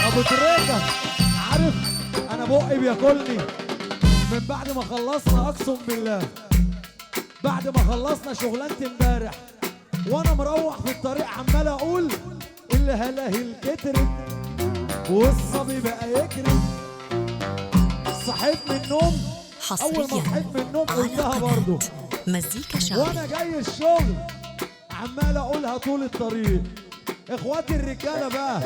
ابو تريكه، عارف انا بقي بياكلني من بعد ما خلصنا، اقسم بالله بعد ما خلصنا شغلانة امبارح وانا مروح في الطريق عمال اقول الهلاهل كترت والصبي بقى يكرت. صحيت من النوم، اول ما صحيت من النوم قلتها برضه مزيكا شعبي وانا جاي الشغل عمال اقولها طول الطريق. اخواتي الرجالة بقى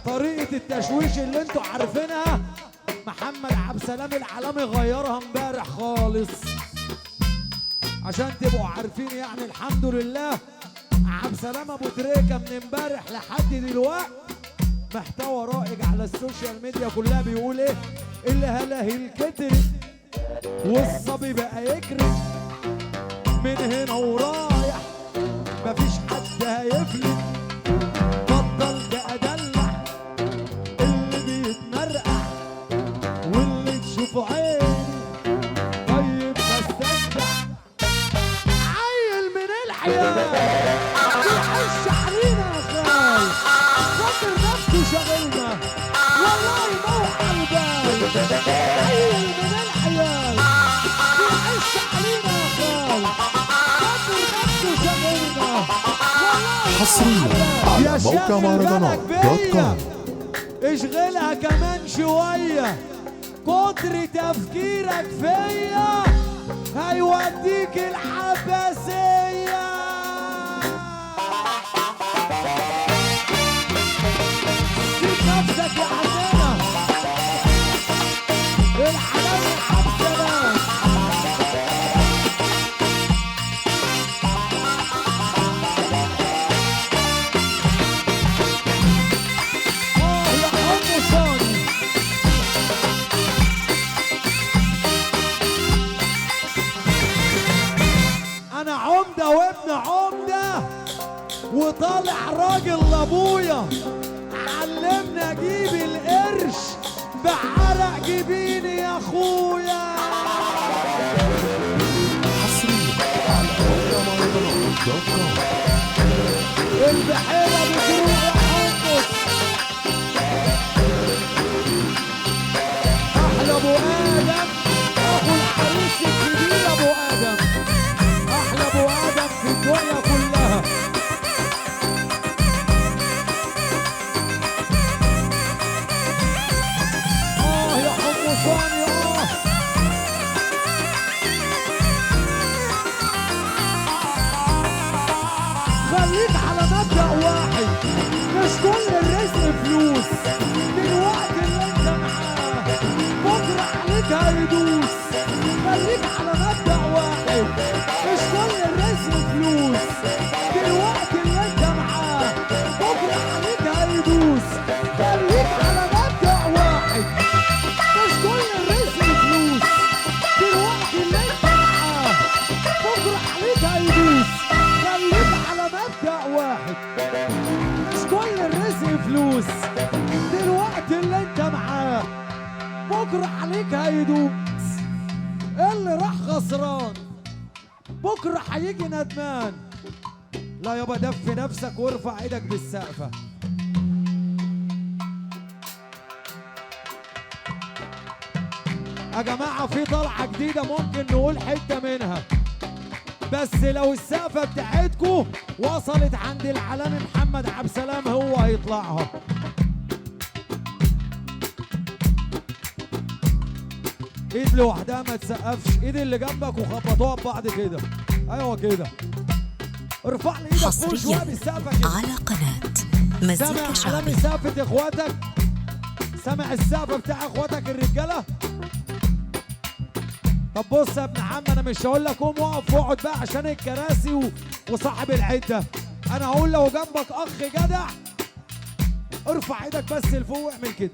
طريقه التشويش اللي انتوا عارفينها محمد عبد السلام العالمي غيرها امبارح خالص عشان تبقوا عارفين يعني. الحمد لله عبد السلام ابو تريكه من امبارح لحد دلوقتي محتوى رائج على ال social media كلها، بيقول ايه؟ الهلاهل كترت والصبي بقى يكرت، من هنا ورايح مفيش حد هيفلت، بطلت ادلع اللي بيتمرقع واللي تشوفه عيني طيب بس ادع، عيل من العيال بيحش علينا يا خال، فاكر نفسه شاغلنا والله ما هو على البال، عيل من العيال بيحش علينا يا خال، فاكر نفسه شاغلنا والله. حصريا على موقع مهرجانات dot com. اشغلها كمان شوية، كتر تفكيرك فيا هيوديك العباسية. سيب نفسك يا عمنا العالمي عبد السلام. يا حمصاني انا عمده وابن عمده وطالع راجل لابويا، علمنا اجيب القرش بعرق جبيني يا اخويا. حصريا على موقع مهرجانات دوت كوم. البحيرة بتروح يا حمص. احلى ابو ادم اخو العريس الكبير ابو ادم، احلى ابو ادم في الدنيا كلها. يا حمصاني خليك على مبدأ واحد، مش كل الرزق فلوس، دلوقتي اللي انت معاه بكره عليك هيدوس. خليك على مبدأ واحد، مش كل الرزق فلوس، دلوقتي اللي انت معاه بكره عليك هيدوس. خليك على مبدأ واحد، مش كل الرزق فلوس، دلوقتي اللي انت معاه بكره عليك هيدوس. خليك على مبدأ واحد، مش كل الرزق فلوس، دلوقتي اللي انت معاه بكره عليك هيدوس. اللي راح خسران بكره هيجي ندمان. لا يابا دف نفسك وارفع ايدك بالسقفه. يا جماعة في طلعه جديدة ممكن نقول حتة منها، بس لو السقفه بتاعتكم وصلت عند العالمي محمد عبد السلام هو هيطلعها. ايد لوحدها ما تسقفش، ايد اللي جنبك وخبطوها ببعض كده. ايوه كده، ارفع لي ايدك فوق شوية بالسقفه كده. على قناة مزيكا شعبي. سامع عالمي سقفه اخواتك؟ سامع السقفه بتاع اخواتك الرجالة؟ طب بص يا ابن عم، انا مش هقول لك قوم اقف واقعد بقى عشان الكراسي وصاحب العدة، انا هقول لو جنبك اخ جدع ارفع ايدك بس لفوق واعمل كده.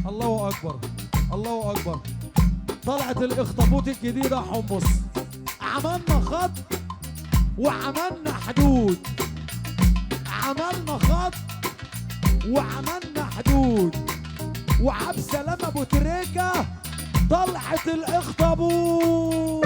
الله اكبر الله اكبر. طلعت الاخطبوط الجديدة حمص. عملنا خط وعملنا حدود، عملنا خط وعملنا حدود، وعبد سلام ابو تريكه طلعت الاخطبوط.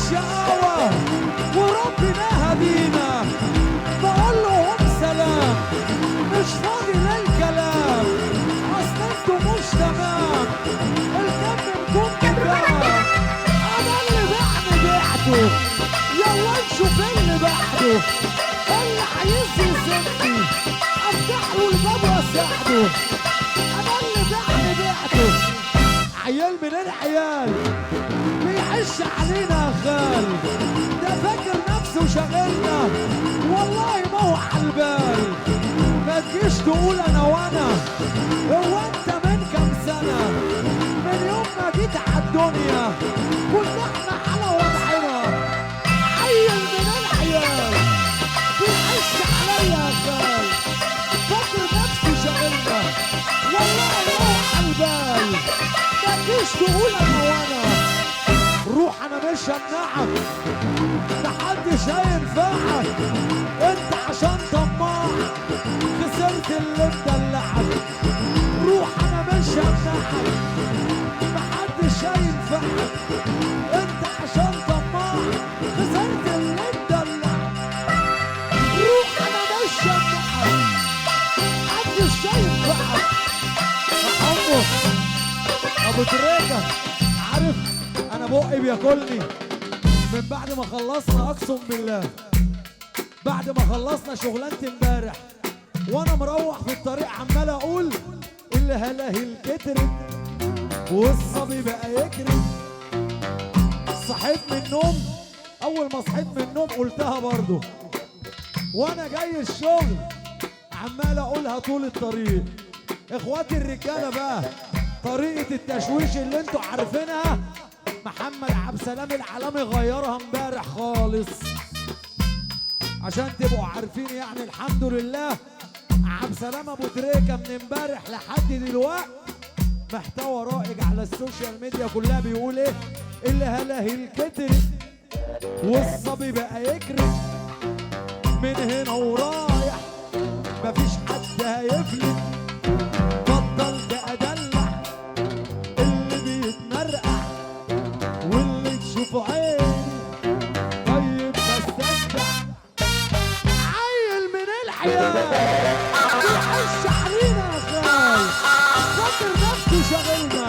الشقاوة وربنا هدينا. بقول لهم سلام، مش فاضي للكلام، اصل انتوا مش تمام، الكم منكم كفاية. انا اللي بعد بعته، يلا نشوف اللي بعده، اللي عايز يسيبني افتح له الباب واساعده. انا اللي بعد بعته، عيال من العيال بيعش علينا يا خال، ده فاكر نفسه شاغلنا والله ما هو عالبال. ما تجيش تقول انا وانا، هو انت من كام سنة؟ من يوم ما جيت عالدنيا كنا احنا على وضعنا. عيل من العيال بيعش عليا يا خال، فاكر نفسه شاغلنا والله ما هو عالبال. ما تجيش تقول انا وانا، روح انا مش همنعك، محدش هينفعك، انت عشان طماع خسرت اللي مدلعك. روح انا مش همنعك، محدش هينفعك، انت عشان طماع خسرت اللي مدلعك. روح انا مش همنعك، محدش هينفعك. يا حمص ابو تريكه، عارف انا بقي بياكلني من بعد ما خلصنا، اقسم بالله بعد ما خلصنا شغلانة امبارح وانا مروح في الطريق عمال اقول اللي هلاهي كترت والصبي بقى يكرت. صحيت من النوم، اول ما صحيت من النوم قلتها برضو، وانا جاي الشغل عمال اقولها طول الطريق. اخواتي الرجالة بقى، طريقه التشويش اللي انتوا عارفينها محمد عبد السلام العالمي غيرها امبارح خالص، عشان تبقوا عارفين يعني. الحمد لله عبد السلام ابو تريكه من امبارح لحد دلوقتي محتوى رائج على ال social media كلها، بيقول ايه؟ اللي هلاهي كترت والصبي بقى يكرت، من هنا ورايح مفيش حد هيفلت، بطلت ادلع اللي بيتمرقع واللي تشوفه عيني طيب بستمتع. عيل من العيال بيحش علينا يا خال، فاكر نفسه شاغلنا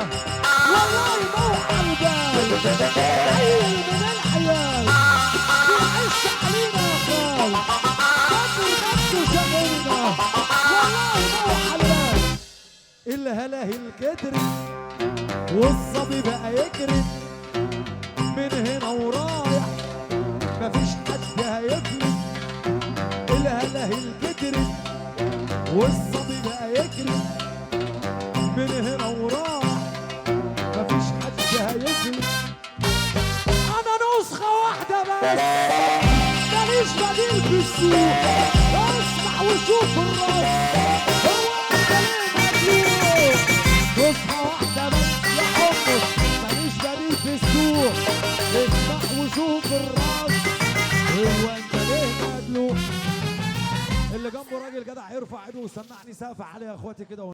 والله ما هو عالبال. عيل من العيال بيحش علينا يا خال، فاكر نفسه شاغلنا والله ما هو عالبال. اللي هلاهي كترت والصبي بقى يكرت، من هنا ورايح مفيش حد هيفلت. اللي هلاهي كترت والصبي بقى يكرت، من هنا ورايح مفيش حد هيفلت. انا نسخة واحدة بس، ماليش بديل في السوق، اسمع وشوف الراس هو انت ليه مدلوق. نسخة واحدة بس يا حمص، ماليش بديل في السوق، اسمع وشوف الراس هو انت ليه مدلوق. اللي جنبه راجل جدع يرفع ايده وسمعني سقف عالية يا اخواتي كده.